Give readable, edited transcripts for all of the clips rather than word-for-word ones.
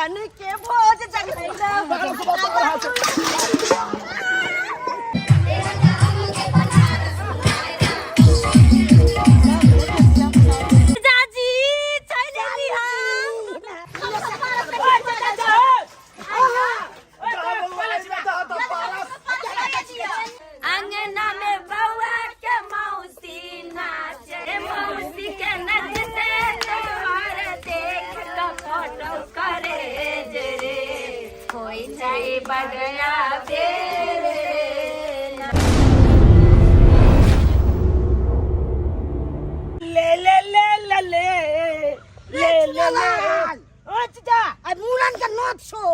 मुरन के भोज जगलै ना। जाजी चलि एली हम। अंगना में बउआ के मौसी नाचे, मौसी के नचते तोहर देख के फोटो करे जे रे होई जाई बगया बेरे। ले ले ले ले ले ले ले ले ओ चाचा। आ मूड़न के नोत छो।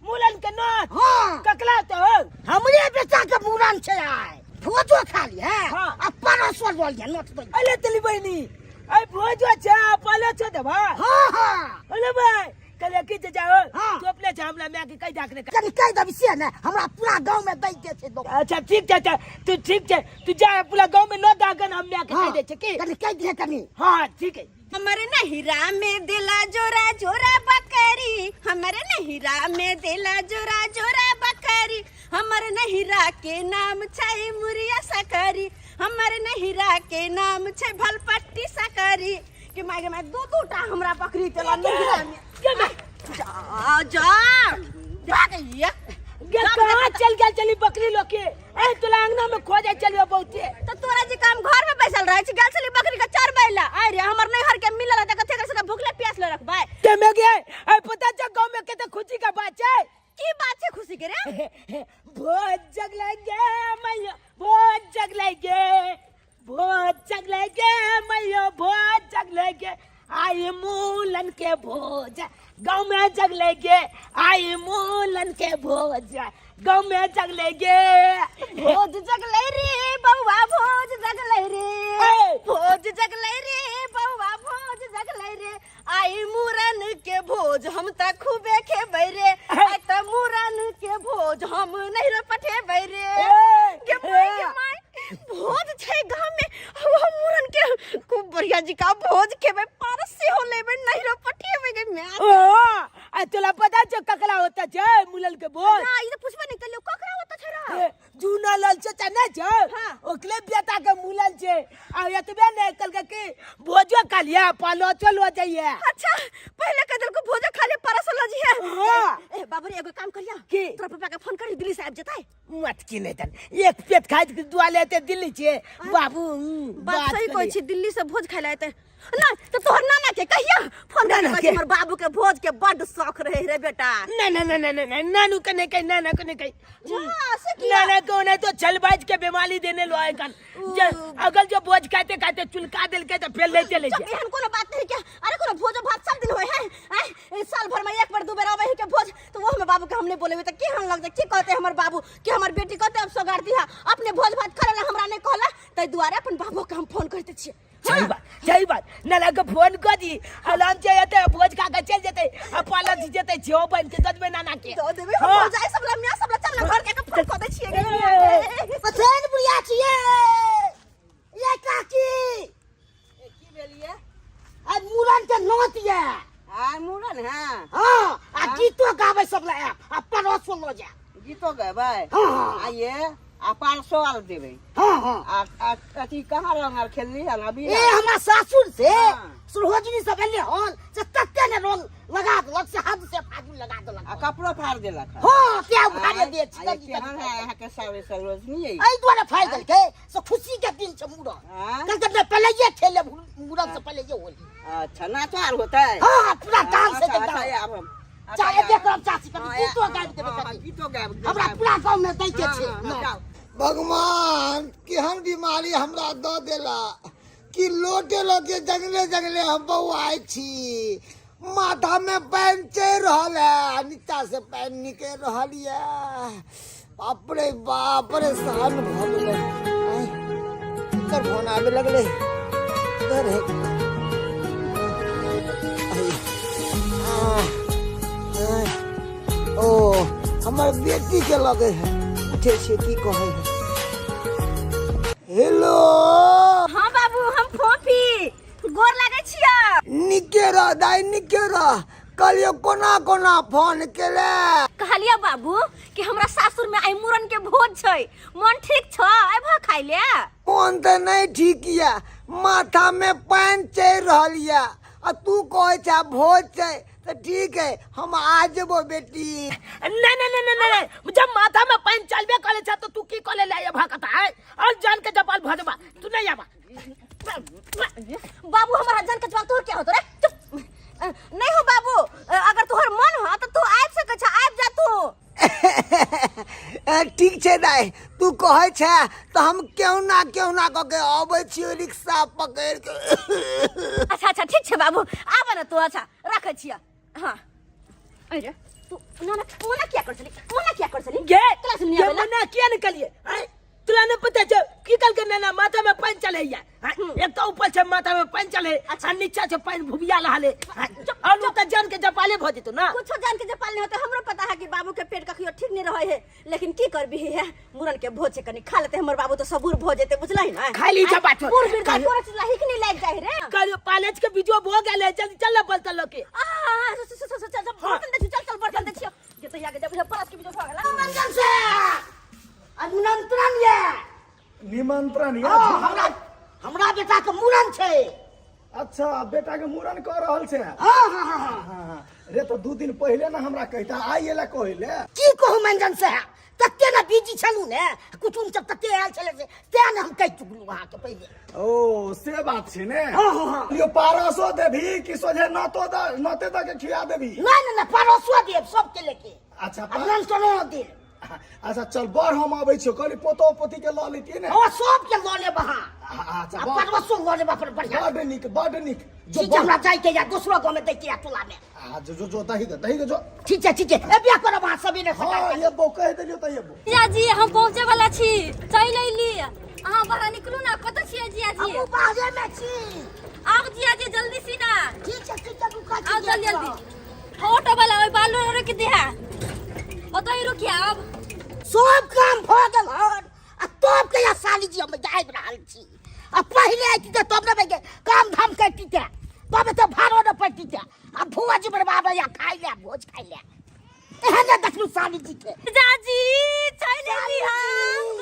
मूलन के नोत? हाँ। ककला तो हो? हमरे बेटा के मूड़न छै आइ, भोजो खा लिहे। हाँ। आ परोसो लऽ लिहे नोत दै। अरे तली बहिनी, आई भोजो छै आ पालो छो देबा? हाँ हाँ। अरे भाई कल की चाचा हो। हाँ। तू अपने छै हमरा माय के कहि दाक ने। कनि कहि देबी से ने हमरा पूरा गाँव में दै के छै लोक। अच्छा ठीक छै, तू ठीक छै, तू जा पूरा गाँव में नोत दागन, हम माय के कहि दै छै की। कनि कहि दिहे कनि। हाँ ठीक है। हमर नहिरा में दिला जोरा जोरा बकरी, हमर नहिरा में दिला जोरा जोरा बकरी, हमर नहिरा के नाम छै मुरिया सकरी, हमर नहिरा के नाम छै भलपट्टी सकरी। के my गे my, दू दू टा हमरा बकरी देला नहिरा में। गे माय। जा जा भागैया। गे कहाँ चल गेल चली बकरी लोग के? ए तोला अंगना में खोजे चलियो बहुते। तो तोरा जे काम घर में बैसल रहे छी, गेल छली बकरी के चरबै ला। आइ रे हमर नैहर के मिलल त कथे कर सके भूखले प्यासले रखबै। ते में गे ए पता छ गांव में कते खुशी का बात छै? की बात छै खुशी के रे? भोज जगलै गे मैया, भोज जगलै गे, भोज जगलै गे मैया, भोज जगलै गे, आई मूलन के भोज गाँव में जगलै गे, आई मूलन के भोज गाँव में जगलै गे। भोज जगलै रे बौआ, भोज जगलै रे। ए! भोज जगलै रे बौआ, भोज जगलै रे, आई मुरन के भोज हम त खूबे खेबै रे, आई त मुरन के भोज हम नैहर पठेबै रे। ए! गे माय गे माय, भोज छै गाँव में, हम मुरन के खूब बढ़िया जी का भोज खेबै, पारस सेहो लेबै, नैहर पठेबै गे my. ओ आ तोला पता छौ ककरा होता छै मुलल के भोज? ना, ई त पुछबे नहीं कलियो ककरा होता छै रे। ए, जूना लाल चाचा नहीं छौ? हाँ। ओकरे बेटा के मुलल छै। आ एतबे नहीं कहलकै कि भोजो खा लिया पालो चलो जाइए। अच्छा पहले कह देलको भोजो खा ले परस ल जिए। हाँ। ए बाबू रे एगो काम करिया। की? तोरा पापा के फोन करी दिल्ली से आबि जेतै। मत की नहीं तन एक पेट खाइ के दुआ लेते दिल्ली छे बाबू। बात सही कहै छी, दिल्ली से भोज खाइ ला एतै ना तो तोहर नाना के कहिया फोन नाना कर के? हमर बाबू के भोज के बड शौक रहे रे बेटा। ना ना ना ना ना ना नानू के नहीं कही, नाना के नहीं कही। जा, से किया? नाना को नहीं तो छलबाज के बीमारी देने लो आए कल। अगर जो भोज खाते खाते चुलका दिल के तो फिर ले चले जब जा। एहन कोनो बात नहीं के, अरे कोनो भोज भात सब दिन होय है। आय, ए, साल भर में एक बार दू बेर आबै है के भोज, तो वो हमर बाबू के हम नहीं बोलेबे त केहन लगतै, की कहते हमर बाबू कि हमर बेटी कते अब सोगार दिहा, अपने भोज भात खाले ला हमरा नहीं कहला, तै दुआरे अपन बाबू के हम फोन करते छियै। सही बात, सही बात। नाना के फोन कर दी, आराम से एते भोज खा के चल जेते, आ पालक जेते छो बन के ददबे नाना के। दऽ देबै हम। हाँ। भौजाई सब ला, मियाँ सब ला, चल ना घर के फोन कऽ दै छियै गे। ए। अथेन बुढ़िया छियै ये काकी। की भेलियै? आ मूड़न के नोत ये। आ मूड़न है? हाँ, आ गीतो गाबै सब ला आयब, आ परोसो लऽ जायब। गीतो गेबै? हाँ, हाँ। आ ये आ पारसो आर देबै? हाँ हाँ। आ अथी कहाँ रंग आर खेलली हन अभी? ए हमरा सासुर से हाँ। सरोजनी सब एले हन से तते ने रंग लगा देलक से हद से फागुन लगा देलक। आ कपड़ो फाड़ देलक हन। हाँ, ते फाड़ दे आ, ये केहन है अहाँके सासुर सरोजनी? एहि दुआरे फाड़ देलकै से खुशी के दिन छै मूड़न। हाँ? कल तक पहले ये खेले मूड़न से पहले ये होली। अच्छा नाचो आर होतै? हाँ, हाँ, पूरा डांस अच्छा, हेतै, अच्छा, डांस। आब हम। अच्छा, चाहे एबे करब चाची, कभी हाँ, गीतो हाँ, गाबि देबै हाँ, कभी। गीतो गाबि हमरा पूरा गाँव में दै के छै। हाँ, हाँ, ना। जाउ। भगवान केहन बीमारी हमरा दऽ देला कि लोटे लोटे जंगले जंगले हम बौआइ छी, माथा में पानि चढ़ि रहल है, नीचा से पानि निकलि रहल यऽ। बाप रे बाप, परेशान भऽ गेलै। आँय, केकर फोन आबे लगलै? इधर है। आइ, आह, आह, ओ हमर बेटी के लगे है, उठे छै की कहै है। हेलो। हाँ बाबू, हम फोफी, गोर लागै छियै। निके रह दाइ, निके रह। कहलियो कोना कोना फोन केले। कहलिया बाबू कि हमरा सासुर में आई मुरन के भोज छै, मन ठीक छ अयबह खाइ ले? मोन तऽ नहीं ठीक या, माथा में पानि चढ़ि रहल या आ तू कहै छ भोज छै तऽ ठीक है हम आ जेबो बेटी। नहीं नहीं नहीं नहीं नहीं, जब माथा में पानी चलबे करे छा तो तू की करे ले आया भागता है और जान के जपाल भजबा तू नहीं आबा। बाबू हमारा जान के जवाब तोहर क्या होतो रे? चुप। नहीं हो बाबू, अगर तोहर मन हो तो तू आबि सकै छ, आबि जा तू। ठीक छै दाइ, तू कहै छै तऽ हम केहुना केहुना कऽ के अबै छियौ रिक्शा पकड़ि के। अच्छा अच्छा ठीक छै बाबू, आब ने तू। अच्छा रखै छियै। हाँ अरे तू ना ना मना किया कर छली, मना किया कर छली? गे क्लास में नहीं ये आवेला। मना किया निकलिए? आय तुला नहीं पता छे की कल के ना माथा में पानी चले या। आय, एक तो ऊपर से माथा में पानी चले आ नीचा से पानी भुबिया लहाले। आय, और उ त जान के जपाले भ जेतो ना। कुछो जान के जपाल नहीं होते, हमरो पता है कि बाबू के पेट कखियो ठीक नहीं रहे है, लेकिन की करबी है, मुरन के भोज से कनी खा लेते हमर बाबू तो सबूर भ जेते, बुझलही ना? खा ली जब बात। पूर बीर का कोरा चीज लाहिक नहीं लाग जाए रे। कल पालेज के बीजो भो गेले, जल्दी चल ना बोलता लोके। आ चल चल चल चल बर्तन दे, चल चल बर्तन दे छियो। जे तो याके जब परस के बीजो भ गेला। मंजन से निमंत्रण ये निमंत्रण ये। हाँ, हमरा हमरा बेटा के मूड़न छै। अच्छा बेटा के मूड़न कर रहल छै। हाँ, हाँ, हाँ, हाँ। हाँ, रे तो 2 दिन पहिले ना हमरा कहता आइ एला कहले। की कहू मंजन साहब, तते ने बिजी छलू ने, कुटुम सब तते आयल छले से तें ने हम कहि चुकलू अहाँके पहिले। ओ से बात छै ने। हाँ, हाँ, हाँ। यो पारसो देबही कि सोझे नतो द नते द के खिया देबही? नहीं नहीं नहीं, पारसो देब सबके लेके। अच्छा, आ नंतनो देब। अच्छा चल बड़ हम अबै छियौ, कहली पोतो पोती के लऽ लेतियै ने। हाँ, सबके लऽ लेब अहाँ। अच्छा, आ बड़- परसो लऽ लेब अपन बढ़िया। बड नीक बड नीक। जो ठीक छै, हमरा जाइके या दोसरो गाँवमे दैके या टोला में। आ जो जो जो दही दे, दही दे जो। ठीक छै ठीक छै, एबे करब अहाँ सबेरे सकाल। हाँ, एबो कहि देलियौ तऽ एबो। जियाजी हम पहुँचे वाला छी, चलि अयली। अहाँ बाहर निकलू ना, कतऽ छियै जियाजी? हमहूँ बाहरे में छी। आउ जियाजी जल्दी सीना। ठीक छै ठीक छै, रुका छी। आउ जल्दी जल्दी। ऑटो वाला ओहि बालू रोकि दिहा, ओतहि रुकिया। अब सब काम भऽ गेल हन आ तब कहिया साली जी हम आबि रहल छी। आ पहिले आइती तऽ तब ने भए काम धाम करती तऽ तब तऽ भाड़ो ने पड़ती तऽ। आ भुआ जी बर्बाद या खाइ ले भोज खाइ ले। एहन ने देखलू साली जी के। जियाजी चलि अयली हम।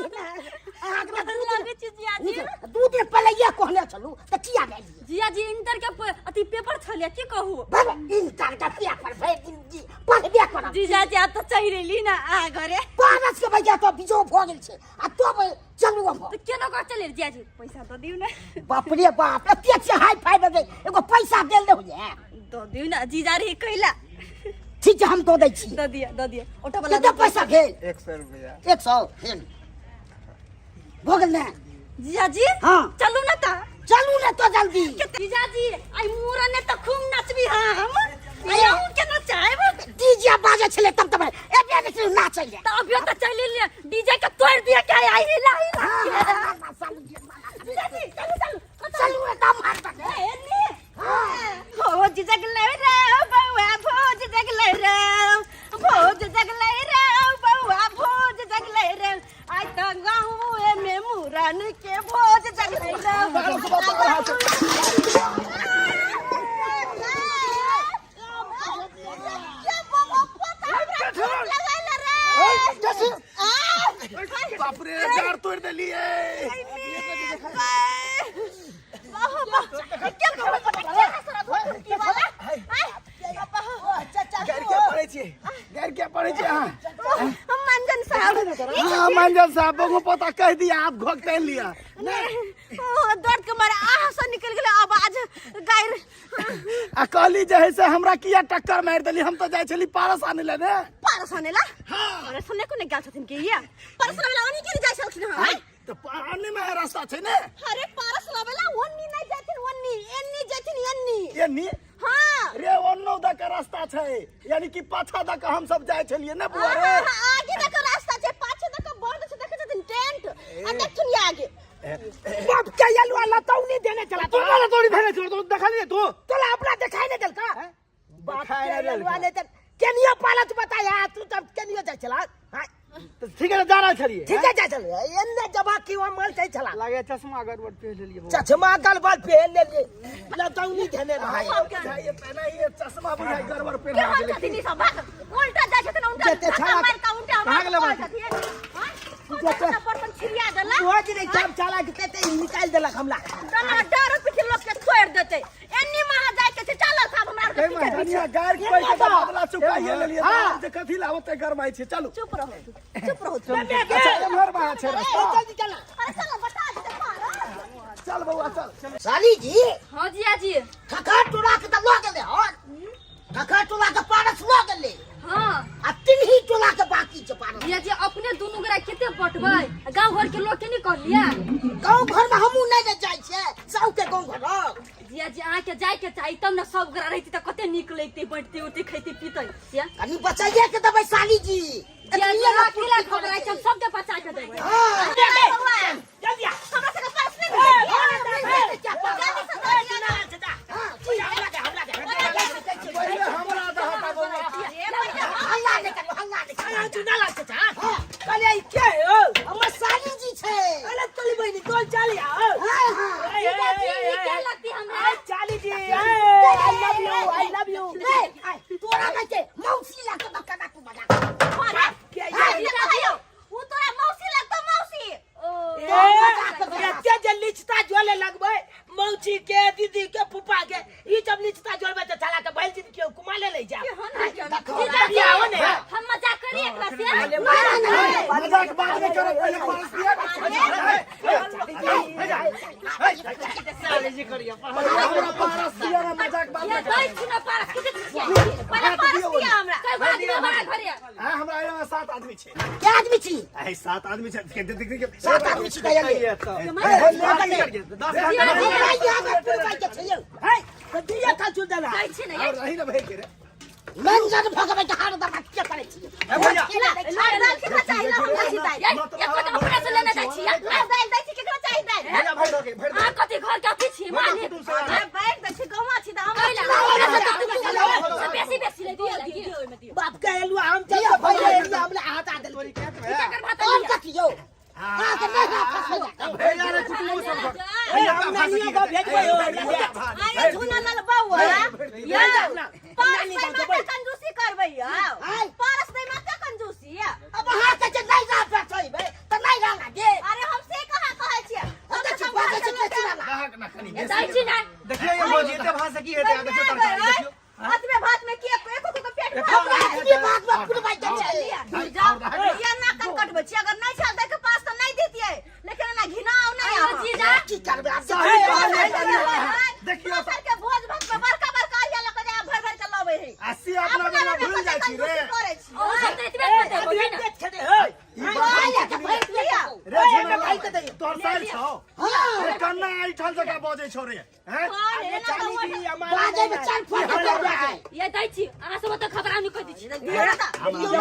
अहाँके गोर लगै छी जियाजी। 2 दिन पहिले इएह कहने छलू तऽ किया गेलियै? जियाजी इंटर के अथी पेपर छलै, की कहू? बाबा इंटर के पेपर भरि दिन जी पढ़बे करब। जीजाजी आब तऽ चलि अयली ने अहाँ घरे। पारस के भैया तो बिजो भऽ गेल छै आ तब चलू हम। तऽ केना कऽ चलि जियाजी? पैसा दऽ दियौ ने। बाप रे बाप, एते छै हाई फाई भऽ गेल, एगो पैसा देल नहि होइए। दऽ दियौ ने जीजा रही कैला। ठीक छै हम दऽ दै छी। दऽ दिअ दऽ दिअ। ऑटो वाला कते पैसा भेल? 100 रुपया। 100 भेल भऽ गेल ने जीजाजी? हाँ। चलू ने तऽ। चलू ने तो जल्दी। जीजाजी आई मुड़न ने तऽ खूब नचबी हम। अहूँ के नचायब। डीजे बाजै छलै तब तब एबे नहि केलहुँ नाचै लए। तऽ अभियो तऽ चलि एलियै, डीजे के तोड़ि दिअ के आई हिला हिला। जीजाजी चलू चलू चलू ने तब मार तक। भोज जगलै रे बौआ, भोज जगलै रे, भोज जगलै रे बौआ, भोज जगलै रे। आइ तऽ गाँवे में मुड़न के भोज जगलै रे। बाप रे, जार तोड़ि देलियै। गारि किया पढ़ै छियै? गारि किया पढ़ै छियै अहाँ? मंजन साहब। हाँ मंजन साहब, बहु पोता कह दिया आप घोकते लिया। ओ दर्द के मारे आह से निकल गेलै आवाज गारि। आ कहली जे है से हमरा किया टक्कर मारि देली? हम तऽ जाइ छली पारस आनै लए ने। पारस आनै ला? पारस आनै कोने गेल छथिन के ये? पारस आनै ला ओनी के जाइ छलखिन हँ? तऽ आने में रास्ता छै ने। अरे पारस लाबै ला ओन्नी नहि जाथिन, ओन्नी एन्नी जाथिन, एन्नी एन्नी। हाँ। रे ओन्नो द के रास्ता छै, यानी कि पाछा द के हम सब जाइ छलियै ने बुआ रे। हाँ, हाँ, आगे द के रास्ता छै, पाछे द के बंद छै। देखै छथिन टेंट आ देखथुन ये आगे। बाप के यलुआ लतौनी देने चला। तू ना लतौनी देने चला, तू देखलियै तू? तोला अपना दिखाई नहीं देलका? बाप दिखाई के नहीं देलका। यलुआ नहीं देल। केनियो पालत बताया तू तब केनियो जाय चला। हाँ। तऽ ठीक है जा रहल छलियै। ठीक है, जा चल एन्ने जबा की वो मल छै छला। लागे चश्मा गड़बड़ पहिर लेलियै बौआ। चश्मा गड़बड़ पहन लेलियै, लगौनी धेने रहै। बुझाइए पहना ही चश्मा बुझाइ गड़बड़ के पहिरा हम गेलै। छथिन ई सब भाग उल्टा जाइ छथिन, उल्टा जते धक्का छाड़ा- मारि कऽ उल्टा हमरा कहाँ गेलै कहै बाबू? छथिन। हँ? कोन जते- बर्तन छिड़िया देलक? भोज नहीं सब चला के ते निकाल देलक हमरा। डरा डर पीछे लोक के छोड़ि देतै। एन्नी महा जाइ के छै, चलऽ साहब हमरा आरके पीछे पीछे। कनिया गारि कोइ के बदला चुकाइए लेलियै। हाँ। जे कथी ला ओते गरमाइ छै, चलू। चुप रहो, चुप रहो। अच्छा एम्हर बहा छै रास्ता। जल्दी चला। अरे चलो बता दे पार। चल बौआ चल। साली जी। हाँ जिया जी। खखा टोला के तऽ लऽ गेलै हन, खखा टोला के पारस लऽ गेलै। हाँ। आ तिन्ही टोला के बाकी छै पारस। जिया जी अपने दुनू गोरा कते बटबै, गाँव घर के लोग के नहीं कहलियै? गाँव घर में हमहूँ नहि ने जाइ छियै, सबके गाँव घर। जिया जी अहाँ के जाय के चाही तब ने, सब गोरा रहितै तऽ कते नीक लगतै, बँटतै उठतै, खैतै पीतै। जिया कनि बचाइए के देबै साली जी। जिया जी अहाँ अकेला घबराइ छी, हम सबके बचा के देबै। हाँ। जल्दी आ। हमरा सबके पास नहि ए, भेटै। हाँ, हमरा दे, हमरा दे। पहिले हमरा दहक आ बौआ। हल्ला नहि करू, हल्ला नहि करू। अहाँ चुना लाल चाचा कहलियै ई के हो? हमर साली जी छै। अरे तोली बहिनी तोल चल आओ। हाँ हाँ। जीजा जी ई के लगती हमरा? चाली जी, I love you, I love you. ए, तोरा नहि छै मौसी लागतो तऽ केना तू मजाक के जीजा जी, उ तोरा मौसी लगतो, मौसी। ओ एते जे लिचता जोले लगबै मौसी के, दीदी के, फूफा के, ई जब लिचता जोड़बै तऽ चला के भरि दिन केओ कुमाले ले जा। जीजा जी आओ ने। हम मजाक करी एकरा से? मजाक बाद में करब, पहिले पारस दिया। हमरा पारस दिया ना, मजाक बाद ये में दै करब। छी ना पारस, कते छियै? पहिले पारस दिया हमरा। कई गो आदमी बड़ा घरे? हाँ, हमरा यहाँ 7 आदमी छै। के आदमी छी? आइ 7 आदमी छै। देख देख देख। 7 आदमी छी कहिया? जिया जी हमरा यहाँ मे पुरबै के छै यौ। है तऽ दिया खा चुल देला। दै छी ना। और रही ना भरि के रे। व्यंजन भगबै के हार दबा के करै छी? दाल दाल केकरा चाही? ला हमरा छी दाल। ये एको तऽ अपने से लेने जाइ छी। ला दाल दै छी, केकरा चाही दाल? भैया भरि दो के भरि दो। अहाँ कथी घर के अथी छी मालिक? अरे बैठ दै छी, गौआ छी तऽ हमरा। कैला अपने से तऽ तू से बेसी बेसी ले दिया लगी। बाप के एलु हम चल के पहिले एलु, हमरा हाथ आ देलकै। केकर भात कौन लिया? कथी यौ? अहाँके नहि हाथ फंसैया। भैया रे कुटुम्बो सब घर। ए, हम नानियो के भेजबै हो। आयो झूना लाल बौआ, ये पारस नै माते कंजूसी करबै यौ? आय। पारस नै माते कंजूसी। अब अहाँके जे नहि रह बचैबै तऽ नहि रह लागे। अरे हम से कहाँ कहै छियै? हम तऽ चुप भऽ जाइ छी, बेसी वाला। दहक ना कनि। ये दै छी ना। देखियौ ये भौजी, एते भाषा की हेतै? आ देखियौ तरकारी, देखियौ। अतबे भात में की एको एको के पेट भरतै? एतबी भात मे पुरबै के छै। जाओ या ना कन कटबै छी, अगर नहि छल दै के पास तऽ नहि दितियै, लेकिन एना घिनाव नहि। आयो आहाँ जीजा की करबै आब? सही कहलियै कनिया। देखियौ दोसर के भोज भात में बड़का बड़का अरिया लऽ कऽ जाय, भरि भरि के लबै है। आ से अपना बिना भूल जाइ छी रे। करै छी। ओ सब तऽ एतबे देबै ने। पेट छेदे है। लिया। रे झूना लाल, तोहर साइल छौ रे, कन्ना ऐठल जकाँ बजै छौ रे हैं? अरे चाली जी हमारा बाजै मे चार फट के बाजै। ये दै छी अहाँ सब तऽ खबरा नहि कहि दै छी। दियौ ने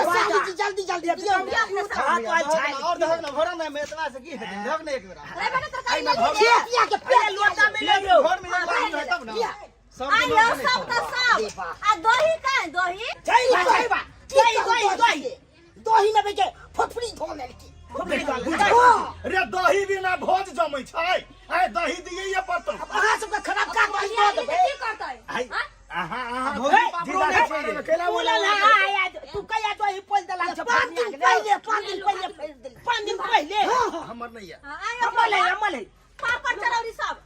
साली जी, जल्दी जल्दी दियौ ने। हाथ वाल छाइ। और दहक ना भरा ना, एतबा से की हेतै? दहक ने एक बेरा। रे बेटा तरकारी लऽ लिअ। खेतिया के अरे पेट लोटा में ले लियौ। घर में एक बार है तब ना सब आइयो सब तऽ सब आ दही का दही। छै बा, छै बा। की दही कहू? दही दही दही में बेचे फफड़ी धो लेलकी। रे दही बिना भोज जमै छै? आइ दही दियैये पड़तौ। अहाँ सबके खराब काज ये दऽ आदमी देबै। के की करतै? आइ हाँ? अहाँ अहाँ भौजी पापड़ो जीजा नहि के छै। बारेमे कैला तू बोलै ला आया, तू कहिया दही पोल देला छ? 5 दिन पहिले, 5 दिन पहिले फेर देली। 5 दिन पहिले। हमर नहि यऽ। आइयो हमर है, हमर है। पापड़ चरौरी सब।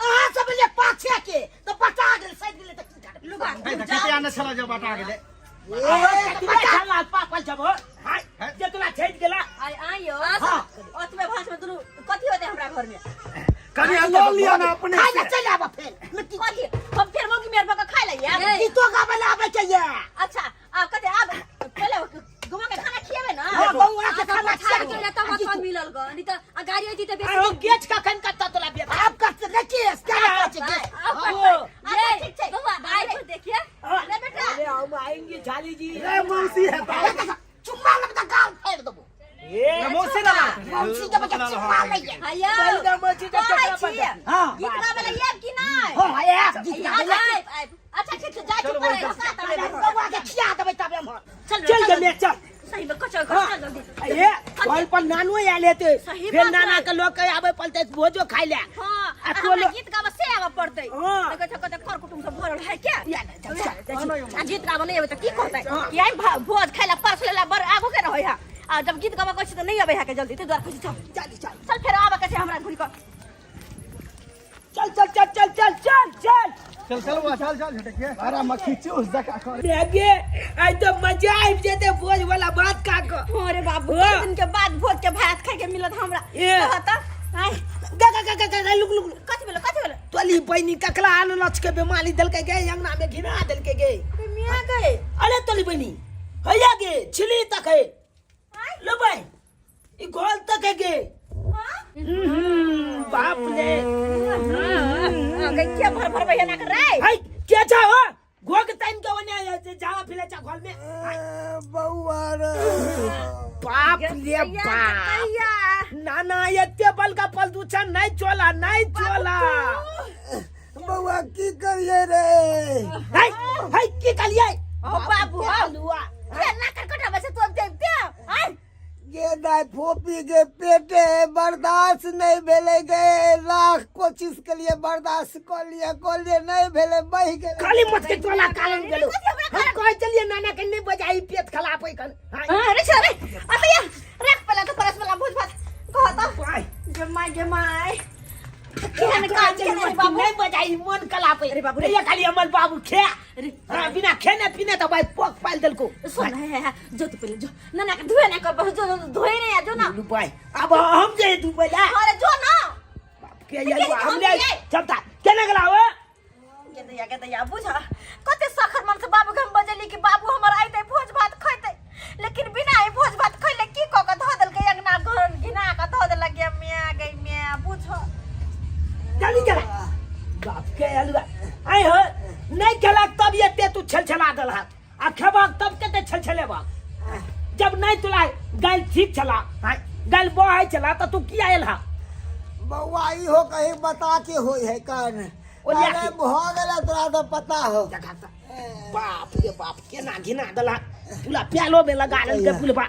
अहाँ सब ले पाछे के तऽ बचा गेल, सैद गेलै तऽ की करबै? लुगा। कते आने छला जो बटा गेलै। कतिबे छला पापड़ जब हो जे तोला छेद गेला। आइ आइयो ओतबे भात में दुनू कथी होतै हमरा घर में? कनि लऽ लिअ ने अपने खाइ से। लए चलि आबऽ फेर मिट्टी। कथी हम फेर मौगी मेर भऽ कऽ खाइ लइए? ए, गीतो गाबै लए आबै के ये। अच्छा आब कते आब पहिले गौआ के खाना खिएबै ने। हाँ, बौआ के खाना पछाड़ खियाबू। गेलै तब ओतऽ मिलल ग, नहीं तऽ आ गाड़ी अइती तऽ बेसी। आरो गेच कखन कत्ता तोला बेच? आब कत नहि केस क्या कहै छै केस? आब ओ, कटतै। अच्छा, ये ठीक छै। बौआ आइ को देखिए। रे बेटा। अरे हम आएंगे झाली जी। रे मौसी हेतौ। चुम्मा लगता गाल फाड़ि देबो। ए मौसी ना मौसी के बच्चा चुम्मा लैये। हैया बैल का मौसी के कहै चकरा पर छी हाँ। गीत गाबै लए आयब कि नहि? हाँ, आयब गीत गाबै लए। आयब आयब। अच्छा ठीक छै, जाइ छी पढ़ै लए, सात आबै लए। बौआ के खिया देबै तबे एम्हर। चल चल गे मेघ चल। सही में कचौड़ी। चल चल जल्दी। ए घर पर नानो आयल हेतै। सही फेर बात नाना है। के लऽ के आबै पड़तै भोजो खाइ लए। हाँ, आ आ तोलो हमरा गीत गाबऽ से आबऽ पड़तै। हाँ। देखै छौ कते कर कुटुम्ब सब भरल है क्या? या ना, चल, चल, चल, आ गीत गाबऽ नहि अबै तऽ की कहतै? कि आइ भोज खाइ ला परस लेला बड़ आगू के रहै है। आ जब गीत गाबऽ कहै छी तऽ नहि अबै है के जल्दी, ताहि दुआरे कहै छी चल। चल चल चल फेर आबऽ के छै हमरा घुरि कऽ। चल चल चल चल चल चल चल चल चल बुआ चल चल झटकिए अरे मक्खी चूस जका कर गे आइ तो मजा आबि जेतै भोज वाला भात खा कऽ। अरे बाबू, हाँ। कई दिन के बाद भोज के भात खाइ के मिलत हमरा। ए। कहऽ तऽ, आइ, गा गा गा गा गा गा, लुक लुक लुक। कथी भेलो, कथी भेलो? तोली बहिनी ककला आलू लच के बेमारी देलकै गे, अंगना में घिना देलकै गे। अरे मियाँ गए। अरे तोली बहिनी हैया गे छिली तक है। लो भाई ई गोल तक है गे। हाँ? बाप रे। हाँ, गई क्या भर भर भैया ना कर रहा है? हाय क्या छा हो गोग ताइन के ओने आया जे जावा फिले चा घोल में। बौआ रे। बाप रे बाप। ना ना एते बल का प्रदूषण नहीं चला नहीं चला। बौआ की करिए रे? हाय हाय की कलिए? ओ बाबू, हो। लुआ। क्या ना कर कटा बसे तो देखते हैं? गे दाय फोपी के पेटे बर्दाश्त नहीं भेले गे, लाख कोशिश के लिए बर्दाश्त कर लिए कर लिए नहीं भेले बहि गेले। खाली मत के तोला कालन गेलो। हम कह चलिए नाना के नहीं बजाई पेट खराब होई कन। हां अरे चल रे अबे या रख पहला तो परस वाला भोज भात कहता भाई गे my गे my केहन काम चलिए केने बाबू नहीं बजाई मन कलाप। अरे बाबू रे। ये खाली अमल बाबू खे। अरे हां बिना खेने पीने तो भाई पोक पाल देलको। सुन है है जो तू पहले जो नाना के धोए ना कर बस जो धोए रे जो ना लू भाई अब हम जे दुबई ला। अरे जो ना बाप के ये हम ले चलता केना गेला हो। के दैया के दैया बुझा कते सखर मन से बाबू के हम बजली कि बाबू हमर आइते भोज भात खइते, लेकिन बिना ही भोज भात खइले की क के धो देलकै अंगना घर घिना के धो देलक गे मिया गई मिया बुझ चली गेला बाप के अलुआ आइ हो नहीं खेलक तब एते तू छलछला देलहक आ खेबक तब कते छलछलेबक। जब नहीं तुला गाल ठीक छला गाल बहै छला त तू किया एल हा? बौआ ई हो कहीं बता के होई है कन। ओलिया अरे के। भ गेला तोरा तो पता हो। देखा त बाप रे बाप केना घिना देला पूरा प्यालो में लगा देलकै पुलबा।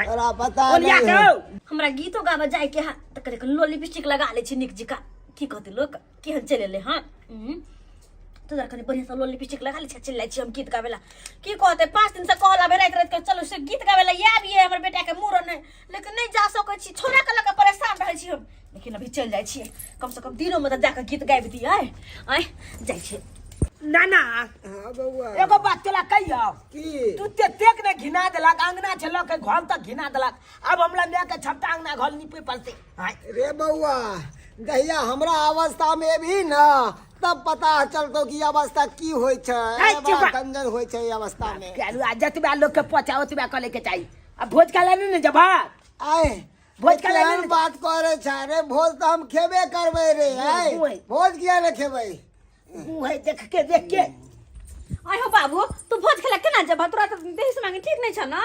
तोरा पता ओलिया नहीं के हो। हौ। हमरा गीतो गाबऽ जाय के हा त करे लो लिपस्टिक लगा ले छी निक जिका की कहते लोग केहन चलि एलै हँ। तो जरा कनी बढ़िया से लो लिपस्टिक लगा ले छी चलि जाइ छी हम गीत गाबे ला। की कहते 5 दिन से कहला बे राति राति के चलो से गीत गाबे ला आबिए हमर बेटा के मूड़न है, लेकिन नहीं जा सकै छी छोरा के लऽ के परेशान रहै छी हम, लेकिन अभी चलि जाइ छियै कम से कम दिनोमे तऽ जाकऽ गीत गाबि दियै। आँय जाइ छियै। नाना हाँ बौआ एगो बात तोरा कहियौ की? तू तेतेक ने घिना देलक अंगना से लऽ के घर तक घिना देलक, अब हमरा माय के छपटा अंगना घर नीपे पड़तै। आँय। रे बौआ जहिया हमरा अवस्था में एबही ना तब पता चलतो कि अवस्था की होइ छै। ऐ बड़ा चुप। गंजन होइ छै ई अवस्था में। के जतबा लोग के पचा ओतबा करे के चाही। अब भोज खा ले ने जबा आय भोज खा ले केहन बात करे छै रे? भोज तऽ हम खेबे करबै रे। आय मुँह। भोज किया ने खेबै? मुँह देख के देख के। आय हो बाबू तू भोज खेला केना जबा? तोरा तऽ देह से मांगे ठीक नहीं छ ना?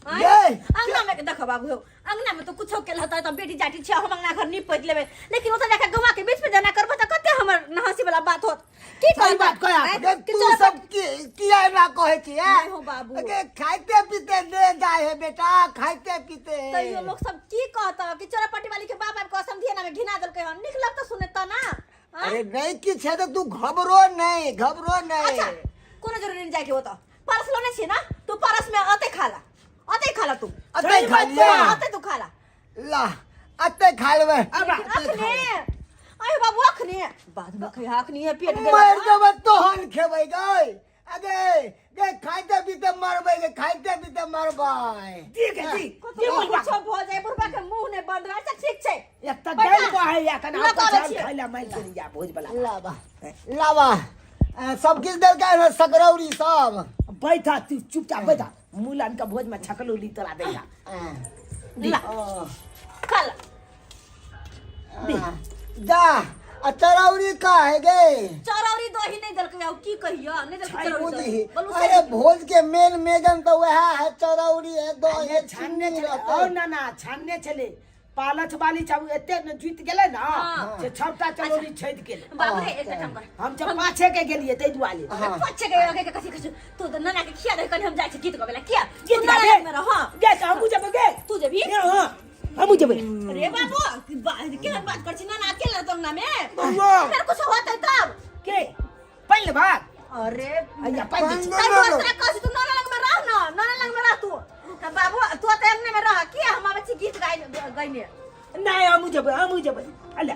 आँय? ये। अंगना में देख बाबू हो अंगना में तो कुछो के रहता त बेटी जाटी छै हम अंगना घर नीप पैत लेबै, लेकिन ओतऽ जाके गौवा के बीच में जना करबो त कते हमर नहसी वाला बात होत। की सही कहब? बात कहब। आँय? गे, कि तू चलो सब किया एना कहै छी, ऐं? नहीं हो बाबू। गे, खाइते पीते ने जाय है बेटा, खाइते पीते। तैयो लोग सब की कहता कि चोरापट्टी वाली के बाप आबि कऽ समधिया में घिना देलकै हन, नीक लगतौ सुने त ना? आँय? अरे नहीं किछ है तो तू घबरो नहीं, घबरो नहीं। अच्छा कोनो जरूरी नहीं जाय के होता, परस लोने छी ना तू परस में अते खाला अते खाला तू अते सही खा बात लिया। बा। अते तू खाला ला अते खा लेबै। अब अखने आय बाबू अखने बाद में खइहा अखने पेट गेल। मर जेबै तोहन खेबै गै। अगे गे खाइते पीते मरबै गे, खाइते पीते मरबै। ठीक है जी कतबो जी बोलबा। कुछो भऽ जाय बुढ़बा के मुंह नहि बंद रहै। अच्छा ठीक छै एक तऽ बैठा। गालि बहै या कना लगाबै पछाड़ छियै। खाइ ला मारि देली जा भोज वाला। लाबा लाबा सब किछ देलकै ने सकरौरी सब। बैठा तू चुपचाप बैठा, मूलन के भोज में छकलौली तोरा दैला। ला खा ला। जा आ चरौरी का है गे? चरौरी दही नहीं देलकै आउ की कहियो नहीं देलकै चरौरी दही। बुझही। बोलू अरे सही। भोज के मेन मेजन तो वह है, चरौरी है दही है छानने चीनी छले रहतै। औ ना ना छानने छले पालच वाली चाबू एते ने जीत गेलै ने हाँ। से छबटा चलोनी छेद गेलै बाबू रे एकटा काम कर हम जब पाछे के गेलियै ताहि दुआरे पछे के के कथी कथी तू तऽ नाना के खिया दे कनी हम जाइ छी गीत गाबै ला किया गीत तू नाना गाबे? लग में रह हां गे तऽ हमहूँ जेबै गे तू जेबही हाँ हमहूँ जेबै अरे बाबू केहन बात कर छी नाना अकेला रहतौ अंगना में बौआ। फेर कुछ होतै तब के पानि लेबा अरे अइया पानि दै छी। तै दुआरे तोरा कहै छी तू नाना लग में रह न नाना लग में रह तू तऽ बाबू तू तऽ अंगने में रह किया हम आबै छी गीत गाइ गइने नहि हमहूँ जेबै हमहूँ जेबै अल्ला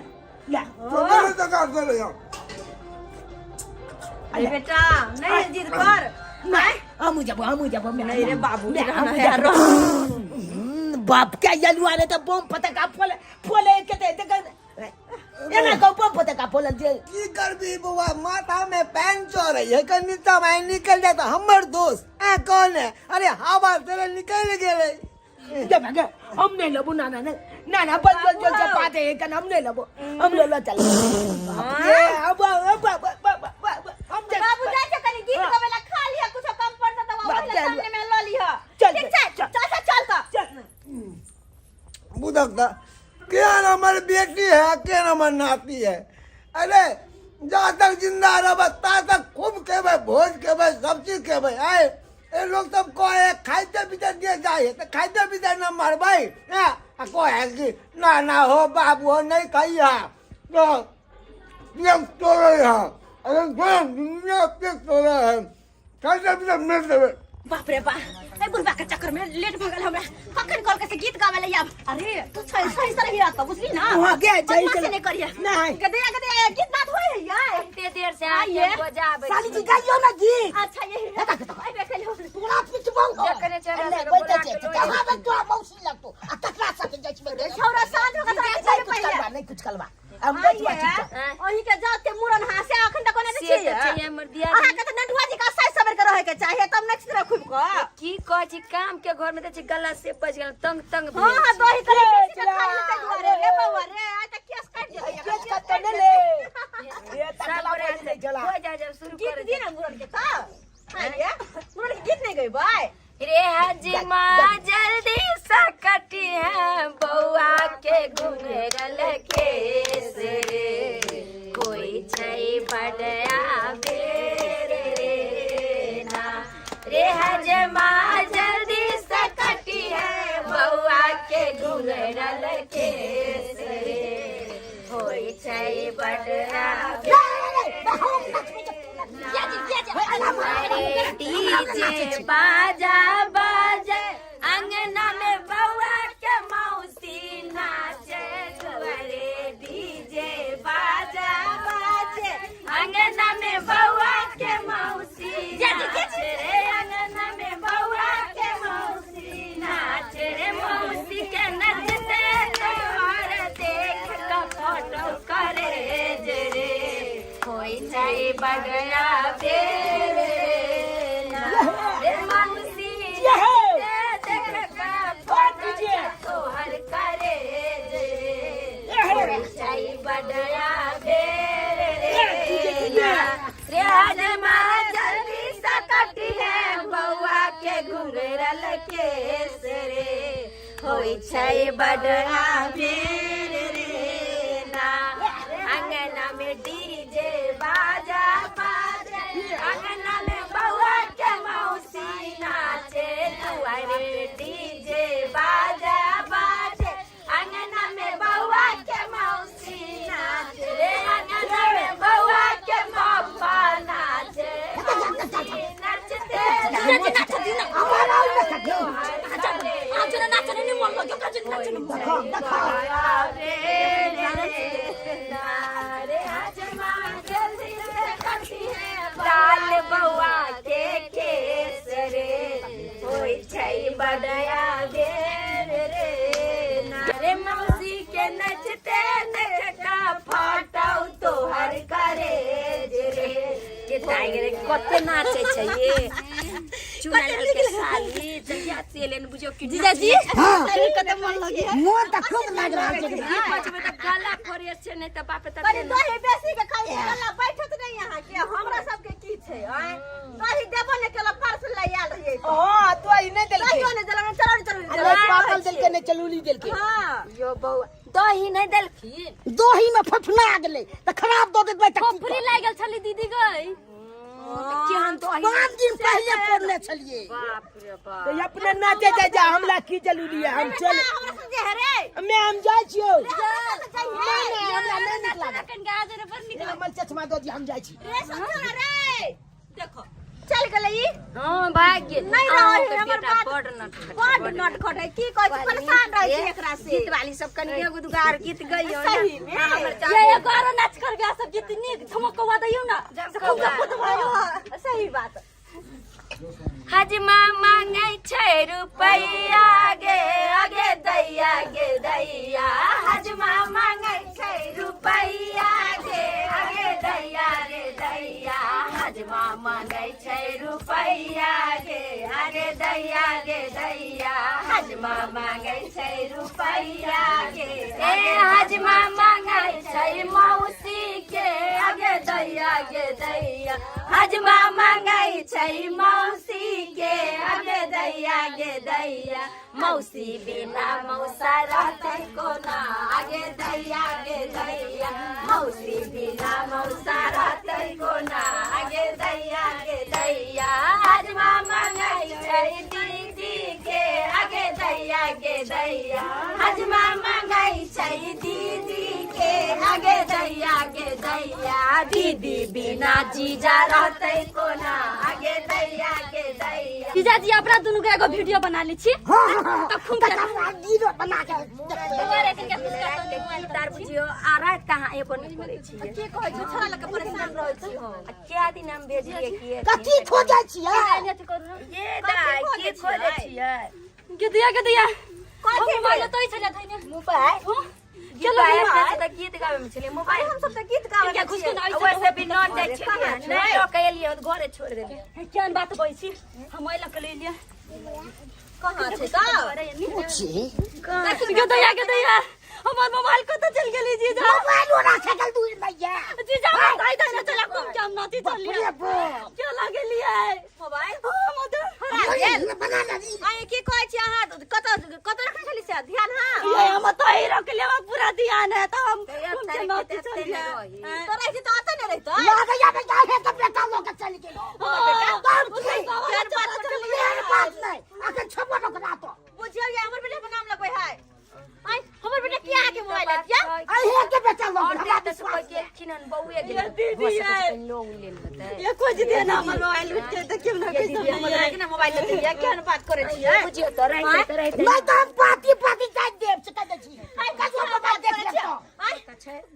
ला चोकरे टका चले जाओ अरे बेटा नहीं जिद कर नहीं हमहूँ जेबै हमहूँ जेबै नहीं रे बाबू मैं रहना हमहूँ है जेबै। रह बाप के यलुआ रे तऽ बम फटका फोले फोले के ते देख एना कहू बम फटका फोले जे की करबी बौआ माथा में पैन चढ़ै है कनि समय निकल जाए तऽ हमर दोस्त आ कौन है अरे हवा से निकल गेलै गे भागे हम नहीं लेबो ना ना ना ना ना बस बस बस बात है कन हम नहीं लेबो हम ले लो चल ये अब अब अब अब अब हम जा बाबू जाइ छै कनी गीत गाबै ला खा लिह कुछो कम पड़तौ तऽ बाप ओहि चल। सामने में लऽ लिह चल, ठीक छै चल। चल चल चल तऽ चल बुझक तऽ केहन हमर बेटी है केहन हमर नाती है अरे जा तक जिंदा रहबै ता तक खूब खेबै भोज खेबै सब चीज खेबै आय ए लोग सब कहे है, खाइते पीते दे जाए है तो खाइते पीते न मरबै हैं आ कहे है कि ना ना हो बाबू हो नहीं खाइया तो ये तोड़े है अरे दुनिया के तोड़े है खाइते पीते मर देबै बाप रे बा ए बुढ़बा के चक्कर में लेट भऽ गेल हमरा कखन कॉल के से गीत गावे ले आब अरे तू सही सही से रही रहत बुझली ना वहाँ के जाई बदमाशी चल। नहीं करिए नहीं। गदया गदया गीत नाद होय है यार एते देर से आइए। आके बजाबै साली जी गाइयो ना गीत अच्छा यही है ए देख लियो तोरा पिटबौ जखने चला अल्ले से बैठे बोला छै के कहाँ बे तोरा मौसी लगतो आ तकरा साथे जाइ छी छौरा साँझ हो नहीं के कुछ करबा नहीं कुछ करबा हम बैठवा चुपचाप अहीं के जात के मुरन हां से अखन तक कोने से छियै तऽ छै हमर दियादनी। अहाँ के तऽ नटुआ जी का साइ सबर के रहे के चाहिए तब नेक्स्ट तरह खूब क की कहै छी काम के घर में तऽ छै गला से पच गेल तंग तंग हां भेल हां छी। दही करे बेसी के खा लेतै दुआरे रे बौआ रे आइ तऽ केस काटि देतै केस कत्ते ने ले ये सब तकला गोरा बज नहीं चला हो जा जब शुरू गीत कर दी ना मुरन के का आइए मुरन के गीत नहीं गइबै रे हजमा जल्दी से कटी है बउआ के घुंघरल केस रे कोई छै बड़या बेर रे ना रे हजमा जल्दी से कटी है बउआ के घुंघरल केस रे होई छै बड़या डीजे बाजा बाजे अंगना में बउआ के मौसी नाचे दुआरे डीजे बाजा बाजे अंगना में बउआ के मौसी नाचे रे अंगना में बउआ के मौसी नाचे रे मौसी के नचते तोहर देख के फोटो करे जे रे होई छै बगया बेरे ना रे मौसी नचते देख के फोटो तोहर करे जे रे होई छै बगया बेरे ना रे हजमा जल्दी से कटी है बउआ के घुंघरल केस रे होई छै बडआ बेर रे ना अंगना में डीजे बाजा बाजे अंगना में बउआ के मौसी नाचे दुआरे डीजे बाजा बाजे अंगना में बउआ के मौसी नाचे रे अंगना में बउआ के पापा नाचे मौसी नचते लाल बउआ के केस रे होई छै बडया बेर रे ना रे मौसी के नचते देखका फटौ तोहर करे रे के टाइगर कते नाचे छै ये चुना लाल के साली जहिया से लेन बुझियो कि जीजाजी हाँ। कते मन लगी है मोन तऽ खूब लागि रहल छै पाँच बजे तक गला फ्रेश छै नहीं तऽ बाप कनी तक दही बेसी के खाइ छै गला बैठत नहीं यहाँ के हमरा सबके की छै आँय दही देबो ने केला पार्सल ले आयल रहियै हां तो ई नहीं देलकै दहियो ने देलक चलो चलो अरे पागल देलकै नहि चलूली देलकै। हां। यो बौआ दही नहि देलखिन? दही में फफना गेलै तऽ खराब दऽ देबै तऽ की खोपड़ी लागि गेल छली दीदी गई। केहन दही? 5 दिन पहिले पड़ने छलियै। बाप रे बाप। तऽ अपने नाचे जाइ जा, हमरा की जरूरी है, हम चल हमरा संगे है रे। मैं हम जाइ छियौ। हमरा संगे नहि नहि, हमरा नहि नीक लागल। कनिका आज रे बड़ नीक। हमर चश्मा दऽ दिअ, हम जाइ छी। रे सुन रे, देखो चल गेलै ई। हाँ भाग गेल। नहीं रहै अहाँके हमर बेटा बात। बड नटखट, बड नटखट है, की कहै छी, परेशान रहै छी एकरा से। गीत वाली सब कनि एगो दुगो आर गीत गइयो ना। सही में। हमर ये एगो आरो नाच कर गया सब गीत नीक झमकवा दैयौ ना। झमकौआ। सही बात। हजमा मांगै छै रुपैया गे आगे दैया गे दैया, हजमा मांगै छै रुपैया गे आगे दैया रे दैया, हजमा मांगै छै रुपैया गे आगे दैया गे दैया, हजमा मांगै छै रुपैया गे। ए हजमा मांगै छै मौसी के आगे दैया गे दैया, हजमा मांगै छै मौसी के आगे दैया गे दैया, मौसी बिना मौसा रहतै कोना आगे दैया गे दैया, मौसी बिना मौसा रहतै कोना आगे दैया गे दैया, हजमा मांगै छै दीदी के आगे दैया गे दैया, हजमा मांगै छै दीदी के आगे दैया गे दैया, दीदी बिना जीजा रहतै कोना आगे दैया गे दैया। जीजाजी अपना दुनू के एगो वीडियो बना लै छी। हाँ हाँ हाँ। तब खूब तकर बाद वीडियो बना के दुआरे कनिका कुछ करतौ ने मोबाइल तार बुझियो आ रात कहाँ एको नहि करै छियै। की कहै छी, छोरा लके परेशान रहै छी हम। आ क्या दिन हम भेजलियै कि कथी खोजै छियै? अथी करू ना। ये दाइ की खोजै छियै? गिदिया गिदिया कथी मोबाइल तो छले धइने मोबाइल हां गीत गाबै तऽ गीत गाबै मे छलियै मोबाइल। हम सब तऽ गीत गाबै क्या घुस के ना वैसे भी नन जाइ छलियै, नहि लऽ के एलियै, घरे छोड़ि देलियै। केहन बात कहै छी, हम एहि लऽ के ले लिअ। कहाँ छै तऽ? पूछी गिदिया गिदिया हमर मोबाइल कतऽ चलि गेली जीजा? मोबाइल ओना छकल दूर भैया। जीजा हम धइ धइ चला कम के हम नथी चलिए। बाप रे बाप। के लगेलियै मोबाइल? हम तऽ हरा गेल। बना लेली। आइ की कहै छी अहाँ, कतऽ कतऽ रखने छली से ध्यान? हाँ ये हम तो ही रख लेवा, पूरा ध्यान है तो हम तऽ एक हम के तारीख नथी के तऽ एते चलिए। नहि रही। तो रहै छी तऽ ओतऽ नहि रहितै। लागैया बेटा हे तऽ बेटा लऽ के चलि गेल। तब की? मेन बात नहि, अखन छबो न ओकरा तो। बुझियौ ये हमर बेटा पर नाम लगबै है। आइ हमर बेटा किया अहाँके मोबाइल लेत या? अहे के बेटा लऽ और गेल, हमरा तऽ विश्वास कोइ नहि। गेलखिन हन बौए ये गेल। दीदी ये लोग लेल होतै। ये कुछ दे ना हमर मोबाइल उठ के देखियौ ना कैसे हमर बेटा मोबाइल लेतै या? केहन बात करै छियै? बुझियौ तऽ रहितै तऽ रहितै। नहि तऽ हम पाती पाती काटि देब से कहि दै छी। ककरो मोबाइल देख लेब तऽ। आइ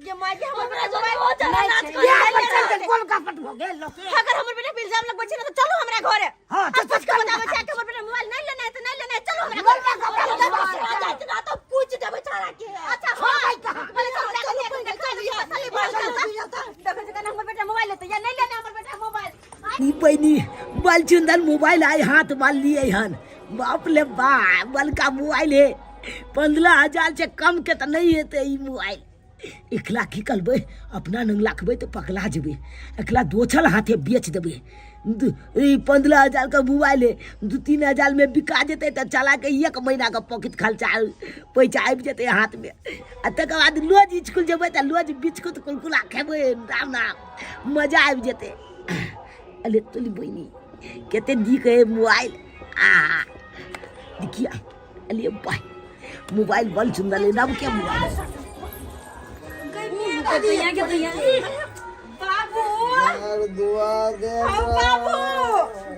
ये माय के हमर हमरा बेटा जो मोबाइल ओ चला नाच कर। बिहार पर चलि गेल, गोलगप्पट भऽ गेल लोक। अगर हमर बेटा पे इल्जाम लगबै छै ने तऽ चलू हमरा घरे। हाँ, हम चल, पूछ के चल, बताबै छी कि हमर बेटा मोबाइल नहि लेना है तऽ नहि लेना है, चलू हमरा लड़का घरे। के हमरा विश्वास है। ना तो पूछ देबै छाड़ा के। अच्छा छोड़बै हाँ कहाँ? बोले चलू चलू पहिले चलू खाली बोल चल देखै छी केना हमर बेटा मोबाइल लेतै या नहि लेना हमर बेटा मोबाइल। ई बहिनी बल चुंदन मोबाइल आइ हाथ मार लिए हन। बाप ले बा, बलका मोबाइल है, 15,000 से कम के तऽ नहीं हेतै ई मोबाइल। एकला की करबै, अपना नंग रखबै तऽ पकड़ा जेबै, एकला दोसर हाथे बेच देबै। ई 15,000 के मोबाइल है, 2-3 हजार में बिका जेतै तऽ चला के 1 महीना के पॉकेट खर्चा पैसा आबि जेतै हाथ में। आ तकर बाद रोज स्कूल जेबै तऽ रोज बिस्कुट कुरकुरा खेबै, राम राम मजा आबि जेतै। अरे तोली बहिनी कते नीक है मोबाइल। आ देखिया, अरे भाई मोबाइल बड़ सुंदर है, नाम क्या मोबाइल है? दैया के दैया बाबू घर दुआ दे। हौ बाबू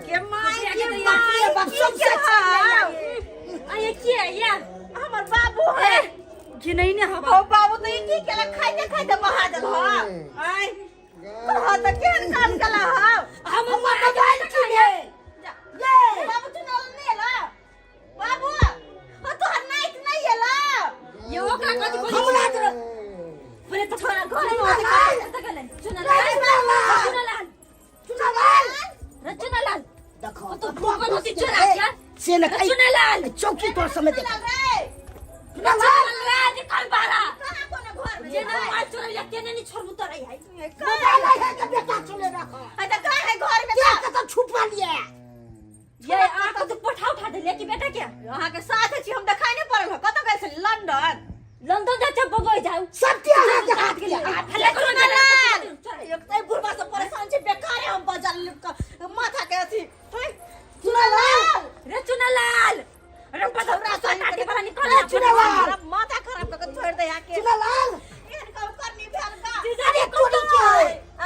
के माय के बाप रे बाप, माय सब की से हाल? अरे के या हमर बाबू है घिनै ने हवा। हौ बाबू तो ई की केला, खाइते खाइते बहा देल हौ। आइ कह तऽ केहन काम केला हौ? हम मोबाइल की भेल? ये बाबू चुनल नहि एला बाबू, ओ तोहर नाइत नहि एला। ये ओकरा कथि खोजै हमरा छी? तऽ बोले तऽ छोरा घरे कतऽ गेलै? चुनलाल, चुनलाल, चुनालाल रे चुनलाल, देखो तो भूखल होती चोरा क्या? से न रे चुनलाल, चौकी तोर समय देख। रे चुनालाल चुनलाल निकल बाहर। कहाँ कोनो घर में जे ना मोबाइल चोरैया तेने नहीं छोड़बू तोरे है। मोबाइल है के बेटा चले रखो। आ तऽ कहाँ है घर में? के कतऽ छुपल ये? ये आंख तो पठा उठा देले कि बेटा के अहाँके साथ छी, हम देखाइ नहि पड़ल हँ कतऽ कहि जाउ सब के अहाँ के हाथ के हल्ला करू ना लाल एक तऽ बुढ़वा से परेशान छै बेकारे हम बजल माथा के अथी चुनालाल रे चुनालाल रे पधौरा से काटे वाला निकल रे चुनालाल माथा खराब कऽ के छोड़ि दे यहाँ के चुनालाल एहन काम करनी भेल का अरे तोरी के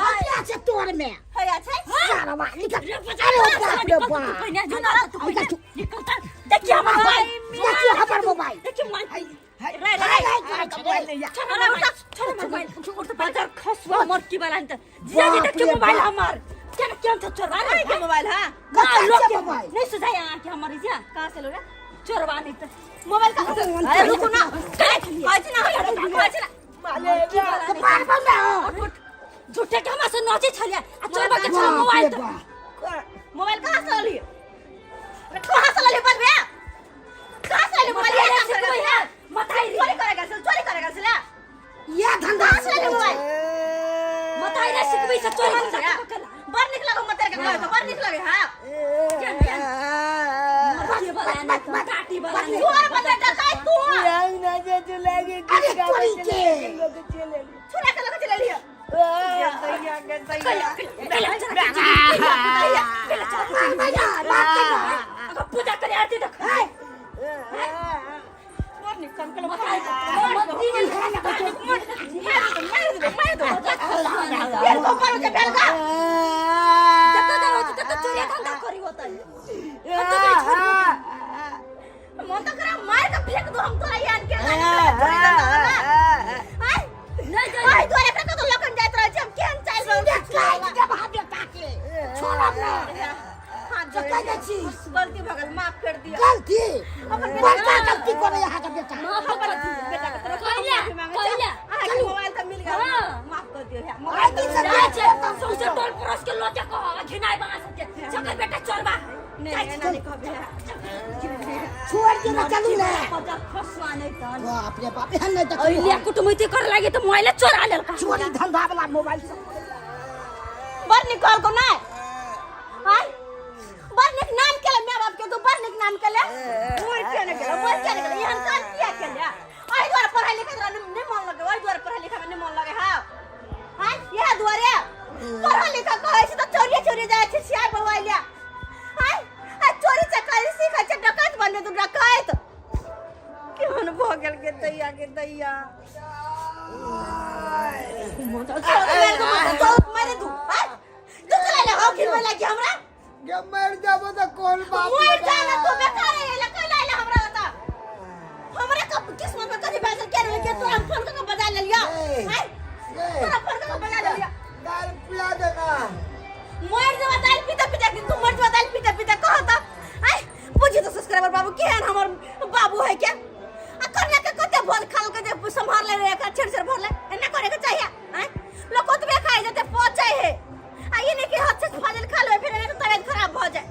हटिया छै तोर में हैया छै सारा निकल अरे बाप रे बाप चुनालाल तू पहिने निकल तर देखिए हमर मोबाइल देखियो हमर मोबाइल देखिए मोबाइल हाय रे रे हाय हाय रे छोड़ छोड़ मोबाइल और तो बाजार खसुआ मरकी वाला नहीं जीजा जी देखिए मोबाइल हमार क्या क्या तो चोरवा रहे के मोबाइल हां ना कहाँ लोग से के मोबाइल? नहीं सुझाया यहाँ के हमारे जा कहाँ से लो रे चोरवा नहीं तो मोबाइल कहाँ से अरे रुको ना कहै छी ना कहै छी ना तो बार बार ना हो झूठे के हमरा से नचे छलिया आ चोरवा के छल बाप मोबाइल रे तो बाप मोबाइल कहाँ से लली अरे कहाँ से लली बस भैया कहाँ से लली मोबाइल मताई ये रे काम सिखबै करे है मताई रे चोरी करे गेल चोरी करे गेल छलै ये धंधा कहाँ से लली मोबाइल मताई रे सिखबै से चोरी कर के बड़ निक लगो मतर के कहै तो बड़ निक लगे हां केन केन मरकी वाला नहीं तो काटी वाला नहीं तोहर बता डकाई तू अरे तोरी के छुरा के लगे चले लियो भैया बात करना अगर पूजा करे आरती देख बड़ निक काम केलो मताई मार दो मार दो बेल को पर के बेल का जत जाओ तत चोरी धंधा करी होतै कत के छोड़ मन तो करा मार के फेंक दो हम तोरा यान के लागे चोरी धंधा वाला आय नहीं जाई आय तोरा एकरा कतो लखन जाइत रहै छै हम केहन चालि रहल छी काहे जब हाथ बेटा के छोड़ब ना हाथ तो जोड़ि कह दै छी गलती भऽ गेल माफ कर दिअ गलती अपन बड़का गलती करे यहाँ के बेटा माफ अपन कर दियो बेटा के तरफ कहिया, माफी मांगै छी कहिया, अहाँके मोबाइल तऽ मिल गेल हाँ। माफ कर दियौ हे आइ मोबाइल दिन तऽ से मिल जाय गेल। छै सौंसे टोल पड़ोस के लोटे कह घिनाय बना सबके चकर बेटा चोरबा नहि नहि एना नहि कहबै छोड़ के ना चलू ना पता खसुआ नहीं तहन बाप रे बाप एहन नहीं अइले देखियो कुटुमैती कर लागे त मोबाइल चोरा लेलका चोरी धंधा वाला मोबाइल सब बड़ नीक कहलकौ नहि आय बड़ नीक नाम केले माय बाप के तू बड़ नीक नाम केले मोर किया नहि केले मोर किया नहि केले एहन काज किया केले एहि दुआरे पढ़ाइ लिखाइ तोरा नहि मन लगे ओहि दुआरे पढ़ाइ लिखाइ मे नहि मन लगे हौ आय इएह दुआरे पढ़ा लिखा कहै छी तऽ चोरिये चोरिये जाइ छी सियार बौआइ ले आय आ चोरी चकारी सीखै छै डकैत बनबे तू डकैत केहन भऽ गेल गे दैया गे दैया मारे तू आय तू चला ले हो खिलबै लागी हमरा गे मर जाबो तऽ कोन बाप मर जाना तू बेकार है ले कैला ले हमरा बता हमरा कब किस्मत में कभी पैसा के रहे के तोरा फोन करके बजा ले लिया आय तोरा फोन करके बजा ले लिया दाल पिला देना मर जबा दाल पीता पीता दिन तू मर जबा दाल पीता पीता कह त आय बुझी तो सब्सक्राइबर बाबू केहन हमर बाबू है के आ कन्या के कते भोज खाल के जे संभाल ले रे छेड़ छेड़ भर ले एना करे के चाहिए आय लोग ओतबे खाइ जते पचै है आ ई नहीं कि हद से फाजिल खा लेबै फिर एना तबियत खराब भऽ जाए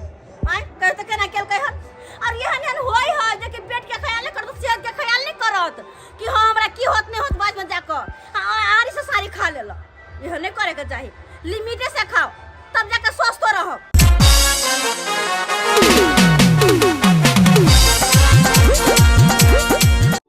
आय कहे तऽ केना केलकै हन और एहन एहन होय है जे कि पेट के ख्याल नहीं करत सेहत के ख्याल नहीं करत कि हाँ हमरा की होत नहीं होत बाद में जाकर आरी से सारी खा लेलक इहो नहीं करे के चाही लिमिटे से खाओ